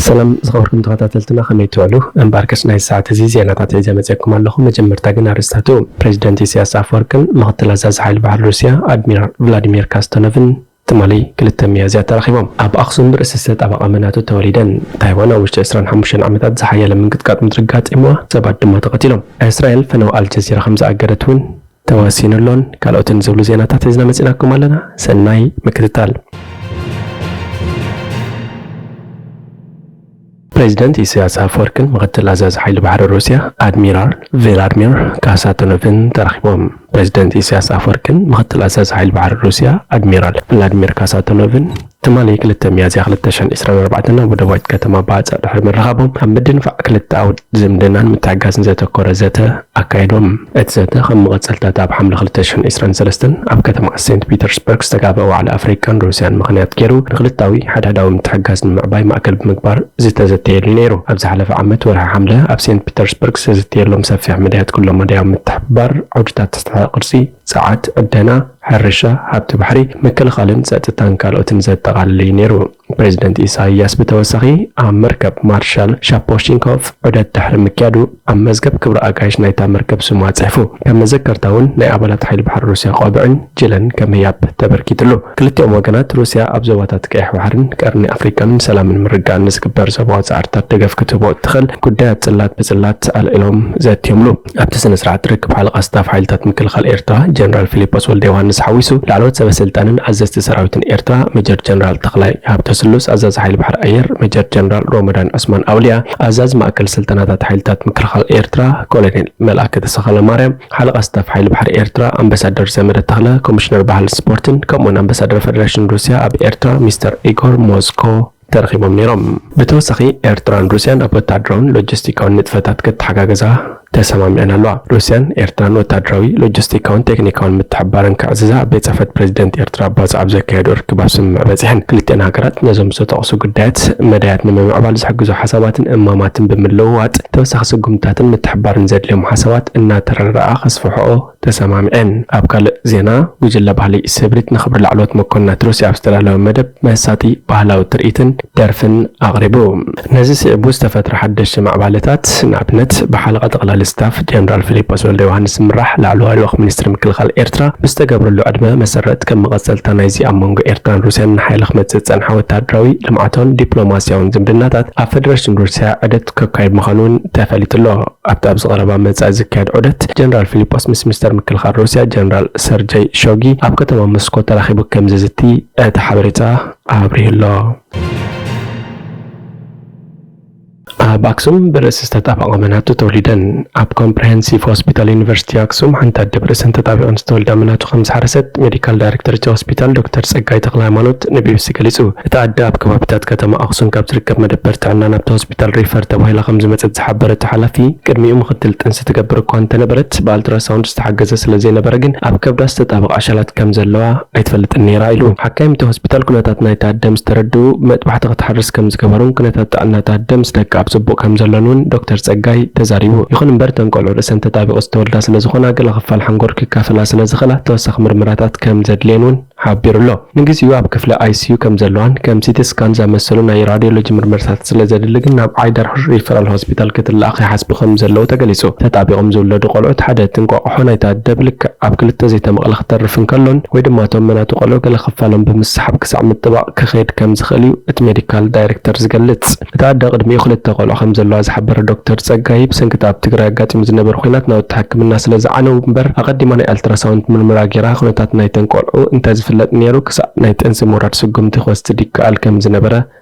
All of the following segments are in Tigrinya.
ሰላም ዝኸበርኩም ተኸታተልትና፣ ከመይ ትውዕሉ? እምበኣርከስ ናይ ሰዓት እዚ ዜናታት ሒዘ መጺአኩም ኣለኹ። መጀመርታ ግን ኣርእስታቱ። ፕሬዚደንት ኢሳያስ ኣፈወርቅን ምኽትል ኣዛዚ ሓይሊ ባሕሪ ሩስያ ኣድሚራል ቭላዲሚር ካስቶኖቭን ትማሊ ክልተ ሚያዝያ ተራኺቦም። ኣብ ኣኽሱም ብርእሲ ዝተጣበቓ መናቱ ተወሊደን። ታይዋን ኣብ ውሽጢ ዕስራን ሓሙሽተን ዓመታት ዝሓየለ ምንቅጥቃጥ ምድሪ ጋጢምዋ፣ ሰባት ድማ ተቐቲሎም። እስራኤል ፈነው ኣልጀዚራ ከም ዝኣገደት እውን ተወሲኑ ኣሎን ካልኦትን ዝብሉ ዜናታት ሒዝና መጺናኩም ኣለና። ሰናይ ምክትታል። ፕሬዚደንት ኢሳያስ ኣፈወርቅን ምኽትል ኣዛዚ ሓይሊ ባሕሪ ሩስያ ኣድሚራል ቬላድሚር ካሳቶኖቭን ተራኺቦም። ፕሬዚደንት ኢሳያስ ኣፈወርቅን ምኽትል ኣዛዚ ሓይሊ ባሕሪ ሩስያ ኣድሚራል ቭላድሚር ካሳቶኖቭን ትማሊ ክልተ ሚያዝያ ክልተ ሽሕን ዕስራን ኣርባዕተን ኣብ ወደባዊት ከተማ ባጽዕ ድሕሪ ምርኻቦም፣ ኣብ ምድንፋዕ ክልተኣዊ ዝምድናን ምትሕጋዝን ዘተኮረ ዘተ ኣካይዶም። እቲ ዘተ ከም መቐጸልታ ኣብ ሓምለ ክልተ ሽሕን ዕስራን ሰለስተን ኣብ ከተማ ሴንት ፒተርስበርግ ዝተጋብአ ዋዕላ ኣፍሪቃን ሩስያን ምኽንያት ገይሩ፣ ንክልታዊ ሓድሕዳዊ ምትሕጋዝ ንምዕባይ ማእከል ብምግባር ዝተዘተየሉ ነይሩ። ኣብ ዝሓለፈ ዓመት ወርሒ ሓምለ ኣብ ሴንት ፒተርስበርግ ዝተዘተየሎም ሰፊሕ መዳያት ኩሎ መዳያዊ ምትሕብባር፣ ዓውድታት ትሕተ ቅርጺ፣ ጸዓት፣ ዕደና፣ ሕርሻ፣ ሃብቲ ባሕሪ፣ ምክልኻልን ጸጥታን ካልኦትን ዘጠቓልል እዩ ነይሩ። ፕሬዚደንት ኢሳይያስ ብተወሳኺ ኣብ መርከብ ማርሻል ሻፖሽንኮቭ ዑደት ድሕሪ ምክያዱ፣ ኣብ መዝገብ ክብሪ ኣጋይሽ ናይታ መርከብ ስሙ ኣጽሒፉ። ከም መዘከርታ እውን ናይ ኣባላት ሓይሊ ባሕሪ ሩስያ ቆብዕን ጅለን ከም ህያብ ተበርኪትሉ። ክልቲኦም ወገናት ሩስያ ኣብ ዞባታት ቀይሕ ባሕርን ቀርኒ ኣፍሪቃን ሰላምን ምርግጋእን ንዝግበር ዞባዊ ጻዕርታት ደገፍ ክትህቦ እትኽእል ጉዳያት ጽላት ብጽላት ኣልዒሎም ዘትዮምሉ። ኣብቲ ስነ ስርዓት ርክብ ሓለቓ ስታፍ ሓይልታት ምክልኻል ኤርትራ ጀነራል ፊሊጶስ ወልደ ዮሃንስ ሓዊሱ ላዕለዎት ሰበ ስልጣንን ኣዘዝቲ ሰራዊትን ኤርትራ ሜጀር ጀነራል ተኽላይ ሃብተስሉስ፣ ኣዛዚ ሓይሊ ባሕሪ ኣየር ሜጀር ጀነራል ሮመዳን ዑስማን ኣውሊያ፣ ኣዛዚ ማእከል ስልጠናታት ሓይልታት ምክልኻል ኤርትራ ኮሎኔል መልኣከ ተሰኸለ ማርያም፣ ሓለቓ ስታፍ ሓይሊ ባሕሪ ኤርትራ ኣምባሳደር ዘመደ ተኽለ፣ ኮሚሽነር ባህልን ስፖርትን ከምኡውን ኣምባሳደር ፈደረሽን ሩስያ ኣብ ኤርትራ ሚስተር ኢጎር ሞስኮ ተረኺቦም ነይሮም። ብተወሳኺ ኤርትራን ሩስያን ኣብ ወታደራውን ሎጂስቲካውን ንጥፈታት ክተሓጋገዛ ተሰማሚዐን ኣለዋ። ሩስያን ኤርትራን ወታደራዊ፣ ሎጂስቲካውን ቴክኒካውን ምትሕብባረን ክዕዝዛ ኣብ ቤት ጽሕፈት ፕሬዚደንት ኤርትራ ኣባጽዕ ኣብ ዘካየዱ ርክብ ኣብ ስምምዕ በጺሐን። ክልቲኣን ሃገራት ነዞም ዝተጠቕሱ ጉዳያት መዳያት ንምምዕባል ዝሕግዙ ሓሳባትን እማማትን ብምልውዋጥ ተወሳኺ ስጉምትታትን ምትሕብባርን ዘድልዮም ሓሳባት እናተረዳኣ ከስፍሕኦ ተሰማሚዐን። ኣብ ካልእ ዜና፣ ጉጅለ ባህሊ ስብሪት ንኽብሪ ላዕለዎት መኮንናት ሩስያ ኣብ ዝተዳለወ መደብ መሳጢ ባህላዊ ትርኢትን ደርፍን ኣቕሪቡ። ነዚ ስዒቡ ዝተፈጥረ ሓደሽቲ ማዕባለታት፣ ንኣብነት፣ ብሓለቓ ጠቕላሊ ስታፍ ጀነራል ፊሊጶስ ወልደ ዮሃንስ ዝምራሕ ላዕለዋይ ልኡኽ ሚኒስትሪ ምክልኻል ኤርትራ ብዝተገብረሉ ዕድመ መሰረት፣ ከም መቐጸልታ ናይዚ ኣብ መንጎ ኤርትራን ሩስያን ንሓይሊ ክመጽእ ዝጸንሐ ወታደራዊ፣ ልምዓታውን ዲፕሎማስያውን ዝምድናታት ኣብ ፈደረሽን ሩስያ ዑደት ከካይድ ምዃኑ እውን ተፈሊጡ ኣሎ። ኣብቲ ኣብዚ ቀረባ መጻኢ ዝካየድ ዑደት፣ ጀነራል ፊሊጶስ ምስ ሚኒስተር ምክልኻል ሩስያ ጀነራል ሰርጀይ ሾጊ ኣብ ከተማ ሞስኮ ተራኺቡ ከም ዝዝቲ እቲ ሓበሬታ ኣብሪሁ ኣሎ። ኣብ ኣክሱም ብርእሲ ዝተጣበቐ መናቱ ተወሊደን። ኣብ ኮምፕሬሄንሲቭ ሆስፒታል ዩኒቨርሲቲ ኣክሱም ሓንቲ ኣደ ብርእሰን ተጣቢቐን ዝተወልዳ መናቱ ከም ዝሓረሰት ሜዲካል ዳይሬክተር እቲ ሆስፒታል ዶክተር ጸጋይ ተክለ ሃይማኖት ንቢቢሲ ገሊጹ። እታ ኣደ ኣብ ከባቢታት ከተማ ኣክሱም ካብ ዝርከብ መደበር ጥዕና ናብቲ ሆስፒታል ሪፈር ተባሂላ ከም ዝመጸት ዝሓበረ እቲ ሓላፊ፣ ቅድሚኡ ምኽትል ጥንሲ ትገብር እኳ እንተነበረት፣ ብኣልትራሳውንድ ዝተሓገዘ ስለ ዘይነበረ ግን ኣብ ከብዳ ዝተጣበቐ ዕሸላት ከም ዘለዋ ኣይትፈልጥን ነይራ ኢሉ። ሓካይም እቲ ሆስፒታል ኩነታት ናይታ ኣደ ምስ ተረድኡ፣ መጥባሕቲ ክትሓርስ ከም ዝገበሩን ኩነታት ጥዕና እታ ኣደ ምስ ደቃ ኣብ ጽቡቕ ከም ዘሎን እውን ዶክተር ጸጋይ ተዛሪቡ። ይኹን እምበር፣ እተን ቆልዑ ርእሰን ተጣቢቑ ዝተወልዳ ስለ ዝኾና፣ ገለ ክፋል ሓንጎል ክካፈላ ስለ ዝኽእላ፣ ተወሳኺ ምርመራታት ከም ዘድልየን እውን ሓቢሩ ኣሎ። ንግዚኡ ኣብ ክፍሊ ኣይ ሲ ዩ ከም ዘለዋን ከም ሲቲ ስካን ዝኣመሰሉ ናይ ራድዮሎጂ ምርመራታት ስለ ዘድሊ ግን ናብ ዓይደር ሪፈራል ሆስፒታል ክትለኣኽ ይሓስቡ ከም ዘለዉ ተገሊጹ። ተጣቢቖም ዝውለዱ ቆልዑት ሓደ እቲ እንቋቑሖ ናይታ ኣደ ብልክዕ ኣብ ክልተ ዘይተመቕለ ክተርፍ እንከሎን ወይ ድማ እቶም መናቱ ቆልዑ ገለ ክፋሎም ብምስሓብ ክሳዕ ምጥባቕ ክኸይድ ከም ዝኽእል እዩ እቲ ሜዲካል ዳይሬክተር ዝገልጽ። እታ ኣደ ቅድሚኡ ክልተ ቆልዑ ከም ዘለዋ ዝሓበረ ዶክተር ጸጋይ፣ ብሰንኪ እቲ ኣብ ትግራይ ኣጋጢሙ ዝነበረ ኲናት ናውቲ ሕክምና ስለ ዝዓነው እምበር፣ ኣቐዲማ ናይ ኣልትራሳውንድ ምርመራ ገይራ ኩነታት ናይተን ቆልዑ እንተዝፍለጥ ነይሩ፣ ክሳዕ ናይ ጥንሲ ምውራድ ስጉምቲ ክወስድ ይከኣል ከም ዝነበረ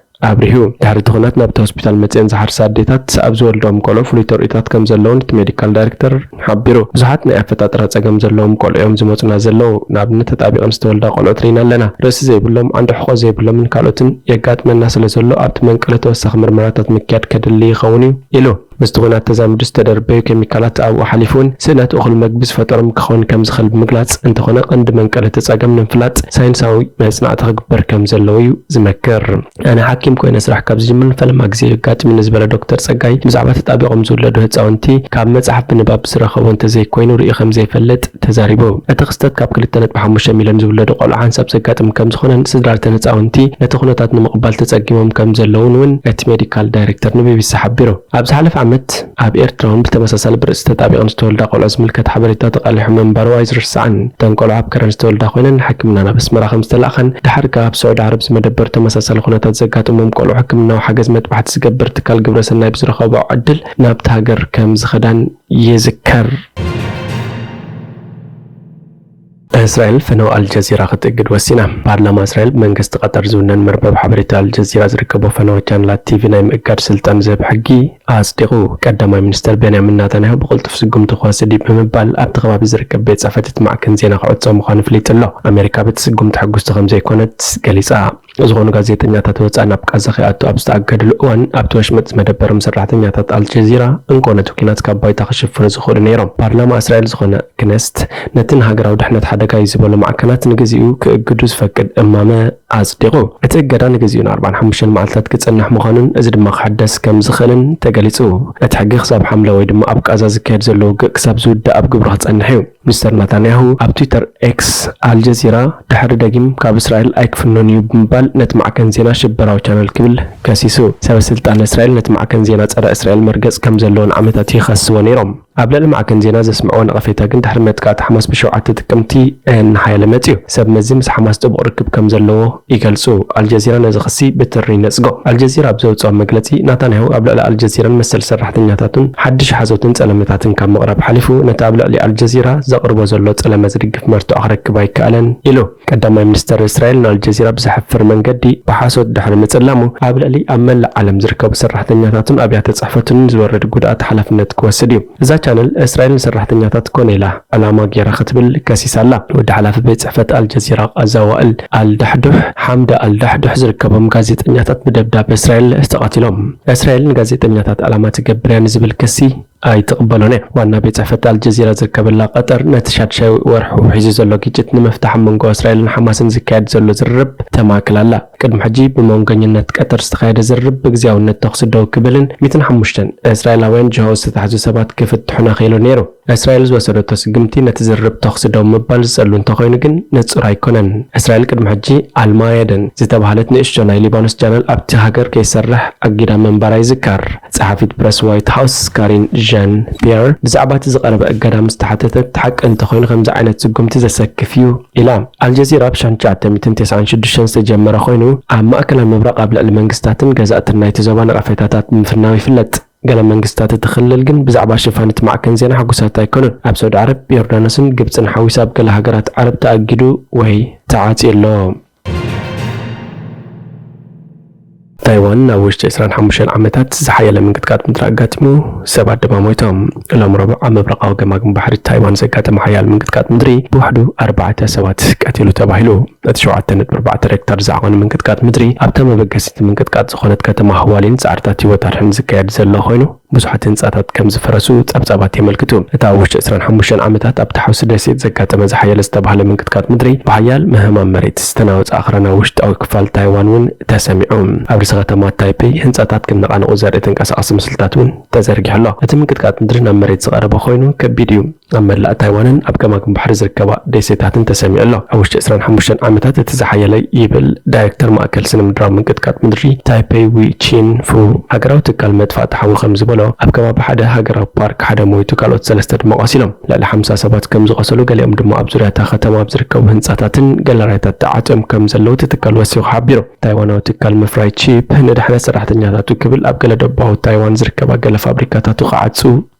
ኣብሪሁ። ድሕሪ እቲ ኲናት ናብቲ ሆስፒታል መጺአን ዝሓርሳ ኣዴታት ኣብ ዝወልድኦም ቆልዑ ፍሉይ ተርእዮታት ከም ዘለውን እቲ ሜዲካል ዳይሬክተር ሓቢሩ። ብዙሓት ናይ ኣፈጣጥራ ጸገም ዘለዎም ቆልዑ እዮም ዝመጹና ዘለዉ። ንኣብነት፣ ተጣቢቐን ዝተወልዳ ቆልዑት ርኢና ኣለና። ርእሲ ዘይብሎም፣ ዓንዲ ሕቖ ዘይብሎምን ካልኦትን የጋጥመና ስለ ዘሎ፣ ኣብቲ መንቀሊ ተወሳኺ ምርመራታት ምክያድ ከድሊ ይኸውን እዩ ኢሉ። ምስቲ ኹናት ተዛምዱ ዝተደርበዩ ኬሚካላት ኣብኡ ሓሊፉ እውን ስእነት እኹል መግቢ ዝፈጠሮም ክኸውን ከም ዝኽእል ብምግላጽ፣ እንተኾነ ቀንዲ መንቀሊ እቲ ጸገም ንምፍላጥ ሳይንሳዊ መጽናዕቲ ክግበር ከም ዘለዎ እዩ ዝመክር። ኣነ ሓኪም ኮይነ ስራሕ ካብ ዝጅምር ንፈለማ ግዜ እዩ ኣጋጢሙኒ ዝበለ ዶክተር ጸጋይ፣ ብዛዕባ ተጣቢቖም ዝውለዱ ህጻውንቲ ካብ መጽሓፍ ብንባብ ዝረኸቦ እንተዘይኮይኑ ርእዩ ከም ዘይፈልጥ ተዛሪቡ። እቲ ክስተት ካብ ክልተ ነጥቢ ሓሙሽተ ሚልዮን ዝውለዱ ቆልዑ ሓንሳብ ዘጋጥም ከም ዝኾነን ስድራ እተን ህጻውንቲ ነቲ ኩነታት ንምቕባል ተጸጊሞም ከም ዘለውን እውን እቲ ሜዲካል ዳይሬክተር ንቢቢሲ ሓቢሩ። ኣብ ዝሓለፈ ዓመት ኣብ ኤርትራ እውን ብተመሳሳሊ ብርእሲ ተጣቢቐን ዝተወልዳ ቆልዑ ዝምልከት ሓበሬታ ተቓሊሑ ምንባሩ ኣይዝርሳዕን። እተን ቆልዑ ኣብ ከረን ዝተወልዳ ኮይነን፣ ንሕክምና ናብ ኣስመራ ከም ዝተላእኻን ድሓር ከኣ ኣብ ስዑዲ ዓረብ ዝመደበር ተመሳሳሊ ኩነታት ዘጋጥሞም ቆልዑ ሕክምናዊ ሓገዝ መጥባሕቲ ዝገብር ትካል ግብረሰናይ ብዝረኸብኦ ዕድል ናብቲ ሃገር ከም ዝኸዳን ይዝከር። እስራኤል ፈነው ኣልጀዚራ ክትእግድ ወሲና። ፓርላማ እስራኤል ብመንግስቲ ቀጠር ዝውነን መርበብ ሓበሬታ ኣልጀዚራ ዝርከቦ ፈነው ቻነላት ቲቪ ናይ ምእጋድ ስልጣን ዝህብ ሕጊ ኣጽዲቑ። ቀዳማይ ሚኒስተር ቤንያሚን ናታንያሁ ብቕልጡፍ ስጉምቲ ክወስድ እዩ ብምባል ኣብቲ ከባቢ ዝርከብ ቤት ጽሕፈት እቲ ማዕከን ዜና ክዕጾ ምዃኑ ኣፍሊጡ ኣሎ። ኣሜሪካ በቲ ስጉምቲ ሕጉስቲ ከም ዘይኮነት ገሊጻ። ዝኾኑ ጋዜጠኛታት ወጻኢ ናብ ቃዛ ከይኣቱ ኣብ ዝተኣገድሉ እዋን ኣብቲ ወሽመጥ ዝመደበሮም ሰራሕተኛታት ኣልጀዚራ እንኮ ነቲ ኲናት ካብ ባይታ ክሽፍኑ ዝኽእሉ ነይሮም። ፓርላማ እስራኤል ዝኾነ ክነስት ነቲ ንሃገራዊ ድሕነት ሓደጋ እዩ ዝበሎ ማዕከናት ንግዚኡ ክእግዱ ዝፈቅድ እማመ ኣጽዲቑ። እቲ እገዳ ንግዚኡ ን ኣርባዓን ሓሙሽተን መዓልታት ክጸንሕ ምዃኑን እዚ ድማ ክሕደስ ከም ዝኽእልን ተገሊጹ። እቲ ሕጊ ክሳብ ሓምለ ወይ ድማ ኣብ ቃዛ ዝካየድ ዘሎ ውግእ ክሳብ ዝውዳእ ኣብ ግብሪ ክጸንሕ እዩ። ሚስተር ናታንያሁ ኣብ ትዊተር ኤክስ፣ ኣልጀዚራ ድሕሪ ደጊም ካብ እስራኤል ኣይክፍኖን እዩ ብምባል ነቲ ማዕከን ዜና ሽበራዊ ቻነል ክብል ከሲሱ። ሰበ ስልጣን እስራኤል ነቲ ማዕከን ዜና ጸረ እስራኤል መርገጽ ከም ዘለዎን ዓመታት ይኸስዎ ነይሮም። ኣብ ልዕሊ ማዕከን ዜና ዘስምዕዎ ነቐፌታ ግን ድሕሪ መጥቃዕቲ ሓማስ ብሸውዓተ ጥቅምቲ እናሓየለ መጺኡ። ሰብ መዚ ምስ ሓማስ ጥቡቕ ርክብ ከም ዘለዎ ይገልጹ። ኣልጀዚራ ነዚ ክሲ ብትሪ ይነጽጎ። ኣልጀዚራ ኣብ ዘውጽኦ መግለጺ፣ ናታንያሁ ኣብ ልዕሊ ኣልጀዚራን መሰል ሰራሕተኛታቱን ሓድሽ ሓዞትን ጸለመታትን ካብ ምቕራብ ሓሊፉ፣ ነቲ ኣብ ልዕሊ ኣልጀዚራ ዘቕርቦ ዘሎ ጸለመ ዝድግፍ መርትዖ ክረክብ ኣይከኣለን ኢሉ። ቀዳማይ ሚኒስተር እስራኤል ንኣልጀዚራ ብዘሕፍር መንገዲ ብሓሶት ድሕሪ ምጽላሙ፣ ኣብ ልዕሊ ኣብ መላእ ዓለም ዝርከቡ ሰራሕተኛታቱን ኣብያተ ጽሕፈቱን ዝወርድ ጉድኣት ሓላፍነት ክወስድ እዩ። እዛ ቻነል፣ እስራኤል ንሰራሕተኛታት ኮነ ኢላ ዕላማ ገይራ ክትብል ከሲሳ ኣላ። ወዲ ሓላፊ ቤት ጽሕፈት ኣልጀዚራ ቃዛ ዋእል ኣልዳሕዱሕ፣ ሓምዳ ኣልዳሕዱሕ ዝርከቦም ጋዜጠኛታት ብደብዳብ እስራኤል ተቐቲሎም። እስራኤል ንጋዜጠኛታት ዕላማ ትገብር እያ ንዝብል ክሲ ኣይትቕበሎን እያ። ዋና ቤት ጽሕፈት ኣልጀዚራ ዝርከበላ ቀጠር ነቲ ሻድሻይ ወርሑ ሒዙ ዘሎ ግጭት ንምፍታሕ ኣብ መንጎ እስራኤልን ሓማስን ዝካየድ ዘሎ ዝርርብ ተማእክል ኣላ። ቅድሚ ሕጂ ብመንጎኝነት ቀጠር ዝተኻየደ ዝርርብ ብግዜያውነት ተኹሲ ደው ክብልን ሚእትን ሓሙሽተን እስራኤላውያን ጅሆ ዝተታሕዙ ሰባት ክፍትሑን ኣኽኢሉ ነይሩ። እስራኤል ዝወሰደቶ ስጉምቲ ነቲ ዝርርብ ተኹሲ ደው ምባል ዝጸሉ እንተኾይኑ ግን ንጹር ኣይኮነን። እስራኤል ቅድሚ ሕጂ ኣልማየደን ዝተባህለት ንእሽቶ ናይ ሊባኖስ ቻነል ኣብቲ ሃገር ከይሰርሕ ኣጊዳ ምንባራ ይዝከር። ጸሓፊት ፕረስ ዋይት ሃውስ ካሪን ዣን ፒየር ብዛዕባ እቲ ዝቐረበ እገዳ ምስ ተሓተተት፣ ሓቂ እንተኾይኑ ከምዚ ዓይነት ስጉምቲ ዘሰክፍ እዩ ኢላ። ኣልጀዚራ ብ ሸሕን ትሽዓተ ሚእትን ተስዓን ሽዱሽተን ዝተጀመረ ኮይኑ፣ ኣብ ማእከላይ ምብራቕ ኣብ ልዕሊ መንግስታትን ገዛእትን ናይቲ ዞባ ነቐፌታታት ብምፍናው ይፍለጥ። ገለ መንግስታት እቲ ክልል ግን ብዛዕባ ሽፋን እቲ ማዕከን ዜና ሕጉሳት ኣይኮኑን። ኣብ ሳውዲ ዓረብ፣ ዮርዳኖስን ግብጽን ሓዊሱ ኣብ ገለ ሃገራት ዓረብ ተኣጊዱ ወይ ተዓጽዩ ኣሎ። ታይዋን ኣብ ውሽጢ ዕስራን ሓሙሽተን ዓመታት ዝሓየለ ምንቅጥቃጥ ምድሪ ኣጋጢሙ፣ ሰባት ድማ ሞይቶም። ሎም ረቡዕ ኣብ ምብራቓዊ ገማግም ባሕሪ ታይዋን ዘጋጠመ ሓያል ምንቅጥቃጥ ምድሪ ብውሕዱ ኣርባዕተ ሰባት ቀቲሉ ተባሂሉ። እቲ ሸውዓተ ነጥቢ ኣርባዕተ ሬክተር ዝዓቐኑ ምንቅጥቃጥ ምድሪ ኣብታ መበገሲት ምንቅጥቃጥ ዝኾነት ከተማ ህዋሊን ጻዕርታት ህይወት ኣድሕን ዝካየድ ዘሎ ኮይኑ፣ ብዙሓት ህንጻታት ከም ዝፈረሱ ጸብጻባት የመልክቱ። እቲ ኣብ ውሽጢ ዕስራን ሓሙሽተን ዓመታት ኣብቲ ሓውሲ ደሴት ዘጋጠመ ዝሓየለ ዝተባህለ ምንቅጥቃጥ ምድሪ፣ ብሓያል ምህማም መሬት ዝተናወጸ ኣኽራናዊ ውሽጣዊ ክፋል ታይዋን እውን ተሰሚዑ። ኣብ ርእሰ ከተማ ታይፔይ ህንጻታት ክነቓነቑ ዘርኢ ተንቀሳቓሲ ምስልታት እውን ተዘርጊሑ ኣሎ። እቲ ምንቅጥቃጥ ምድሪ ናብ መሬት ዝቐረበ ኮይኑ ከቢድ እዩ። ኣብ መላእ ታይዋንን ኣብ ገማግም ባሕሪ ዝርከባ ደሴታትን ተሰሚዑ ኣሎ። ኣብ ውሽጢ ዕስራን ሓሙሽተን ዓመታት እቲ ዝሓየለ ይብል ዳይሬክተር ማእከል ስነ ምድራዊ ምንቅጥቃጥ ምድሪ ታይፔይ ዊ ቺን ፉ። ሃገራዊ ትካል መጥፋእቲ ሓዊ ከም ዝበሎ፣ ኣብ ከባቢ ሓደ ሃገራዊ ፓርክ ሓደ ሞይቱ፣ ካልኦት ሰለስተ ድማ ቆሲሎም። ልዕሊ ሓምሳ ሰባት ከም ዝቆሰሉ፣ ገሊኦም ድማ ኣብ ዙርያ እታ ከተማ ኣብ ዝርከቡ ህንጻታትን ጋለሪያታት ተዓጽዮም ከም ዘለዉ እቲ ትካል ወሲኹ ሓቢሩ። ታይዋናዊ ትካል ምፍራይ ቺፕ ንድሕነት ሰራሕተኛታቱ ክብል ኣብ ገለ ደቡባዊ ታይዋን ዝርከባ ገለ ፋብሪካታቱ ክዓጹ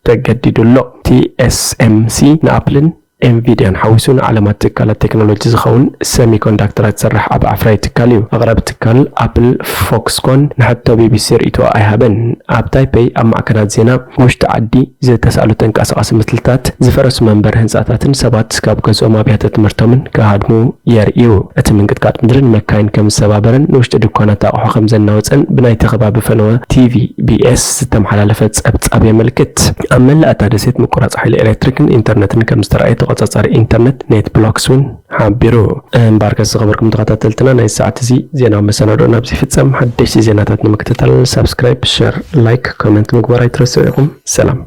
ተገዲዱ ኣሎ። ቲ ኤስ ኤም ሲ ንኣፕልን ኤንቪድያን ሓዊሱ ንዓለማት ትካላት ቴክኖሎጂ ዝኸውን ሰሚኮንዳክተራት ዝሰርሕ ኣብ ኣፍራይ ትካል እዩ። ኣቕራቢ ትካል ኣፕል ፎክስኮን ንሕቶ ቢቢሲ ርእይቶ ኣይሃበን። ኣብ ታይፔይ ኣብ ማዕከናት ዜና ውሽጢ ዓዲ ዝተሳእሉ ተንቀሳቓሲ ምስልታት ዝፈረሱ መንበሪ ህንፃታትን ሰባት ካብ ገዝኦም ኣብያተ ትምህርቶምን ክሃድሙ የርእዩ። እቲ ምንቅጥቃጥ ምድሪ ንመካይን ከም ዝሰባበረን ንውሽጢ ድኳናት ኣቑሑ ከም ዘናወፀን ብናይቲ ከባቢ ፈነወ ቲቪ ቢኤስ ዝተመሓላለፈ ጸብጻብ የመልክት። ኣብ መላእ እታ ደሴት ምቁራጽ ሓይሊ ኤሌክትሪክን ኢንተርነትን ከም ዝተረኣየ ተቖጻጻሪ ኢንተርነት ኔት ብሎክስ እውን ሓቢሩ። እምበኣርከስ ዝኸበርኩም ተኸታተልትና፣ ናይ ሰዓት እዚ ዜናዊ መሰናድኦ ናብዚ ይፍጸም። ሓደሽቲ ዜናታት ንምክትታል ሳብስክራይብ፣ ሸር፣ ላይክ፣ ኮመንት ምግባር ኣይትረስዑ ኢኹም። ሰላም።